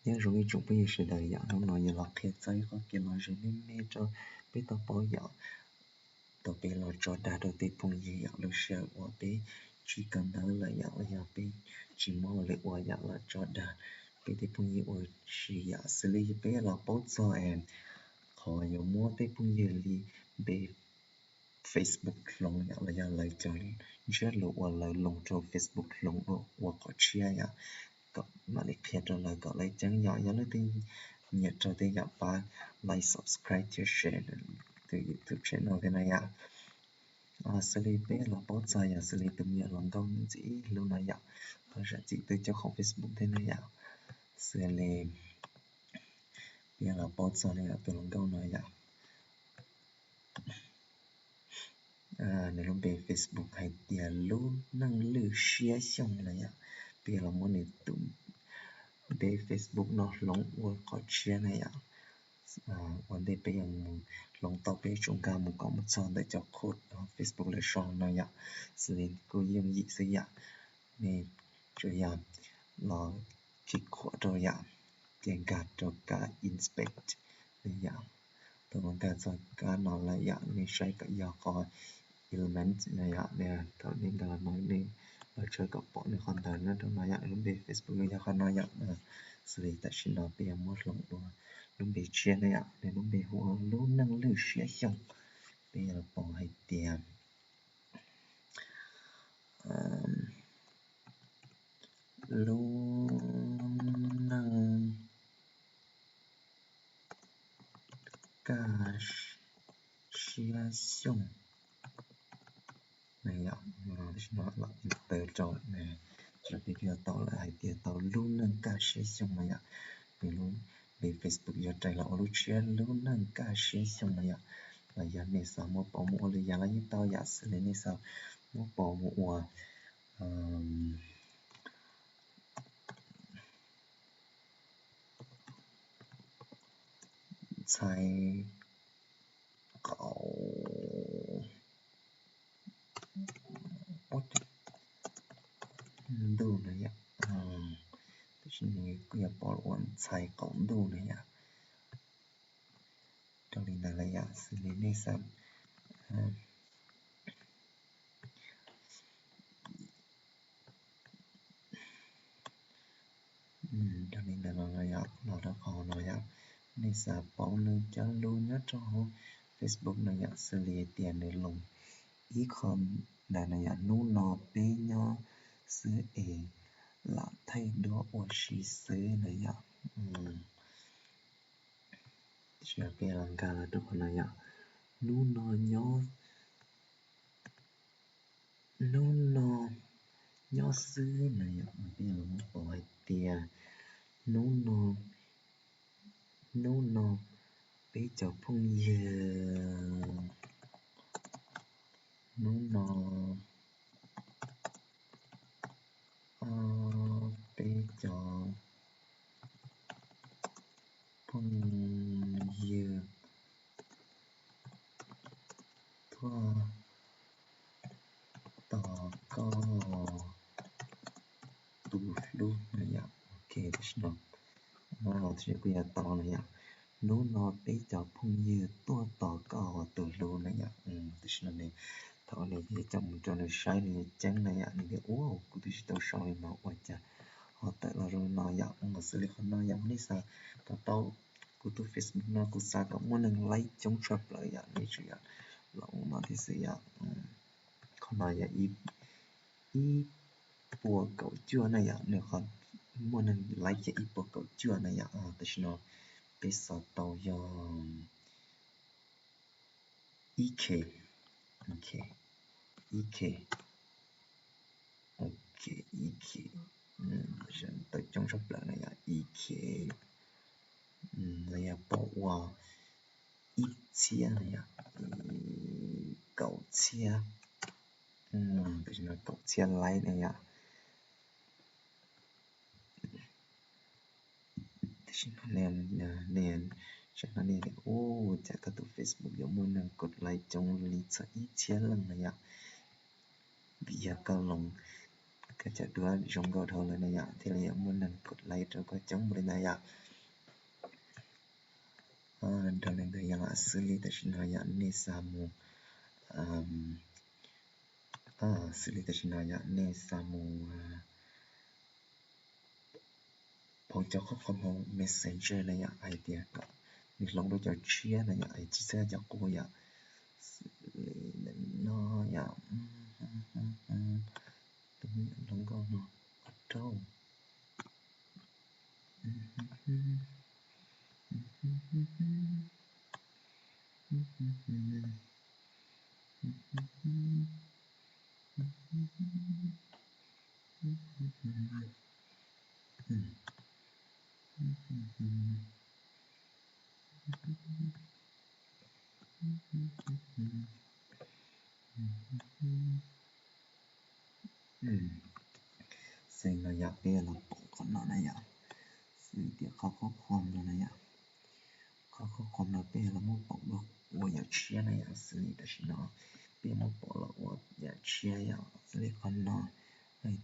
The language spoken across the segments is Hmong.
Nyob zoo ib tsoom phooj ywg sawv daws yom, hnub no yuav los qhia txog ib qho kev lom zem me me rau peb tau paub yom. Tau peb los tso dag rau tej phooj ywg yom, lub sij hawm uas peb tsis kawm ntawv lawm yom, los yog peb tsis muaj hauj lwm ua yom, los tso dag peb tej phooj ywg ua si yom. Xws li peb los paub txog qhov yuav muab tej phooj ywg li npe Facebook hloov yom, los yog lawv cov ntsiab lus uas lawv loos rau Facebook hloov dua ua qhov tshiab yom, kom mam li qhia rau lawv kom lawv ceeb yom. Yog leej twg nyiam raws tej yom, pab like, subscribe thiab share tus YouTube channel thiab na yom. Xws li peb los paub txog yom, xws li tus me nyuam hluas nkauj ntxim hlub no yom, qhov zam txim twb coj qhov Facebook thiab na yom. Xws li peb los paub txog li tus hluas nkauj no yom, nws lub npe Facebook hais tias Lub Neej Lwj Siab Xyooj na yom. Peb los muab nws tus npe Facebook no hloov ua qhov tshiab na yom. Ua ntej peb yuav mus hloov tau peb tsum nkag mus kom mus txog ntawm cov qhov Facebook lawv sau no yom. Xws li kuj yooj yim xwb yom, nej tsuas yog los khij khuam rau yom, ces nkag rau kab inspect na yom. Thaum nkag txog kab no lawm yom, nej saib kom yog qhov element na yom, thaum nej nkag los no nej los tshawb kom pom nws qhov ntawd na, rau no yom, lub npe Facebook nws yog qhov no yom. Xws li tam sim no peb yuav muab hloov dua lub npe tshiab na yom, nws lub npe hu ua Lub Neej Lwj Siab Xyooj. Peb yuav los pom hais tias Lub Neej Kaj Siab Xyooj na yom. Tab sis no los enter rau, peb yuav tau lawm hais tias tau Lub Neej Kaj Siab Xyooj na yom. Nws lub npe Facebook yuav rais los ua lub tshiab Lub Neej Kaj Siab Xyooj na yom. Los yog nej xav muab pauv mus ua lwm yam los yeej tau yom, xws li nej xav muab pauv mus ua ntxhais qaum ntuj na yom. Tab sis nws kuj yuav pauv ua ntxhais qaum ntuj na yom. Raws li ntawd lawm yom, xws li nej xav raws li ntawd los yom, los rau qhov no yom, nej xav pauv nws cov lus nyob rau hauv Facebook no yom, xws li hais tias nws loos ib qho ntawd na yom, hnub no peb nyob xwb es lam thaij duab ua si xwb na yom. Tab sis peb los nkag los rau qhov no yom, hnub no nyob, hnub no nyob xwb na yom, peb los muab pauv hais tias hnub no, hnub no peb cov phooj ywg, hnub no peb cov phooj ywg tuaj tos koj tus hlub na yom. Ok, tab sis no, tab sis kuj yuav tau na yom, hnub no peb cov phooj ywg tuaj tos koj tus hlub na yom. Tab sis no ne, thaum nej coj mus rau nws saib nws ceeb na yom, nws tias ua kuv twb tsis tau sau li no ua cas ho tawm los zoo no yom. Xws li qhov no yom, nej xav kom tau kuv tus Facebook no kuv xav kom muaj neeg like coob tshaj plaws yom, nej tsuas yog los ua no thiab xwb yom. Qhov no yog ib puas kaum cuaj na yom, nws qhov muaj neeg like yog ib puas kaum cuaj na yom. Tam sim no peb xav tau yog ib K, ok, ib K, ok, ib K, tawm coob tshaj plaws na yom, ib K, los yog pom ua ib txhiab na yom, kaum txhiab, tam sim no kaum txhiab like na yom. Tam sim no nej, nej, tam sim no nej tias ua cas koj tus Facebook yuav muaj neeg kos like coob li txog ib txhiab leej na yom. Vim yog koj loos koj cov duab zoo nkauj dhau lawm na yom, thiaj li yuav muaj neeg kov like rau koj coob li ntawd yom. Nrog leej twg yog xws li tam sim no yom, nej xa mus, xws li tam sim no yom, nej xa mus pauv cov qhov qhov hauv Messenger na yom, hais tias kom nws hloov rau cov tshiab na yom, tsis txhob cov qub yom. Xws li no yom, tus me nyuam hluas nkauj no qhov rau. Xws li no yom, peb los pauv qhov no na yom, xws li tias qhov qhov qhov no na yom, qhov qhov qhov no peb los muab pauv rau ua yam tshiab na yom, xws li tam sim no peb muab pauv los ua yam tshiab yom, xws li qhov no hais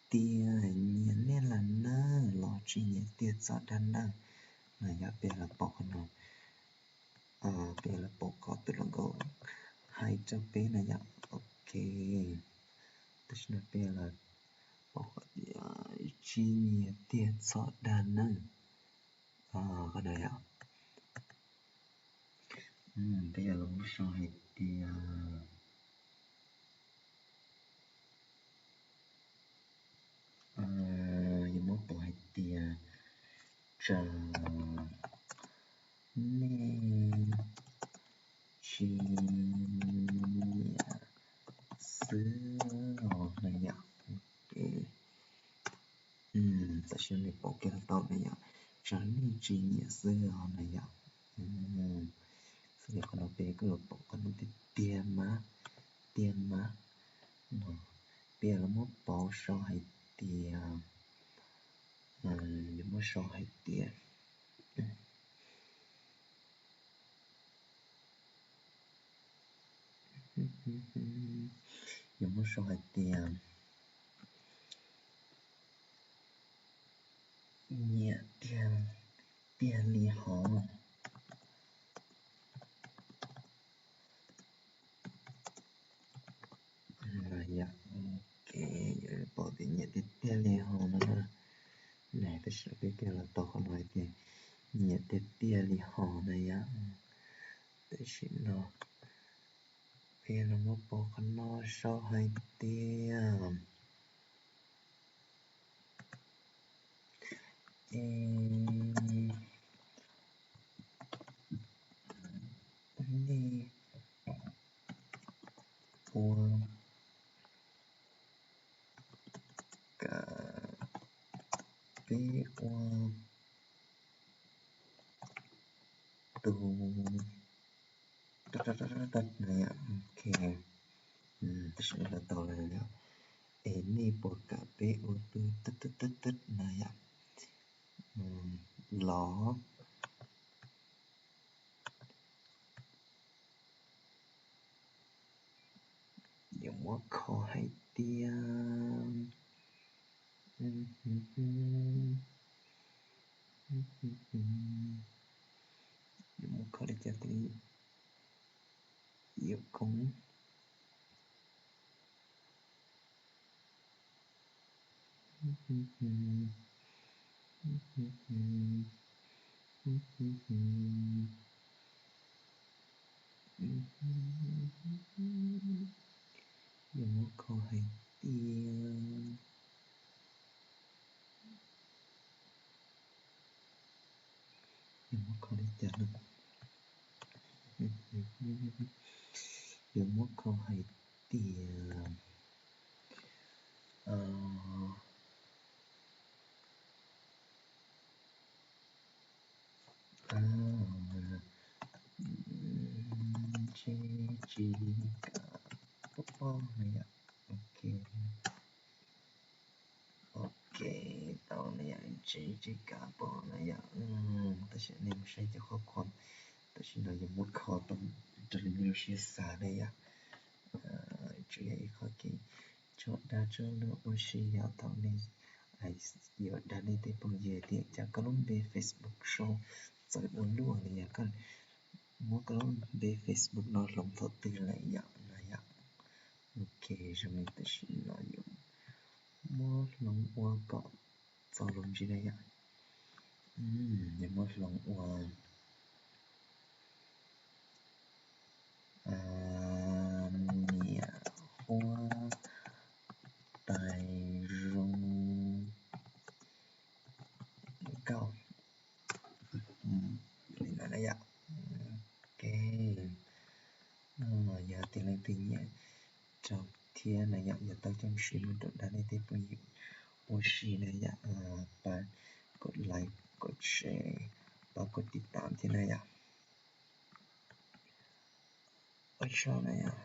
tias nyiam nej lawm nawb los tsis nyiam tiag txhob dag nawb. No yog peb los pauv qhov no, peb los pauv kom tus hluas nkauj hais rau peb na yom. Ok, tam sim no peb los pauv kom tias tsis nyiam tiag txhob dag nawb. Qhov no yom, peb yog los muab sau hais tias, yog muab pauv hais tias tsam nej tsis nyiam xwb os na yom. Ok, tam sim no pauv kiag los tau na yom, tsam nej tsis nyiam xwb os na yom. Xws li qhov no peb kuj yuav pauv qhov no tiag tiag mas, tiag mas no, peb yuav los muab pauv sau hais tias, yuav muab sau hais tias, yuav muab sau hais tias nyiam tiag, tiag li hov. Yog, ok, yuav pauv tias nyiam tiag tiag li hov no na. Tam sim no peb kiag los tau qhov no hais tias nyiam tiag tiag li hov na yom. Tam sim no peb los muab pauv qhov no sau hais tias es nej puas kam peb ua tus, ok, tam sim no tau lawm yom. Es nej puas kam peb ua tus tag tag tag tag no yom. Los yuav muab kho hais tias, yuav muab kho li cas thiaj li yuav koob. Yuav muab kho hais tias, yuav muab kho li cas no? Yuav muab kho hais tias, ntshe tsis kam pom no yom. Ok, ok, tau no yom, ntshe tsis kam pom no yom. Tam sim nej mus saib cov qhov qhov, tam sim no yuav muab kho tau raws li nej lub siab xav na yom. Tsuas yog ib qho kev Tso dag tso luag ua si yom, thaum nej yuav dag nej tej phooj ywg tias cas koj lub npe Facebook sau txawv ua luaj li yom, koj muab koj lub npe Facebook no hloov thaum twg lawm yom no yom. Ok, zoo li tam sim no yuav muab hloov ua kom txaus lus ntsis na yom. Yuav muab hloov ua niam huab tais zoo nkauj li no na yom. Ok, no yog tias leej twg nyiam rau thiab na yom, yog tau coj mus siv muab rau dag nej tej phooj ywg ua si na yom, pab kom like, kom share, pab kom tiv tam thiab na yom. Ua tsaug na yom.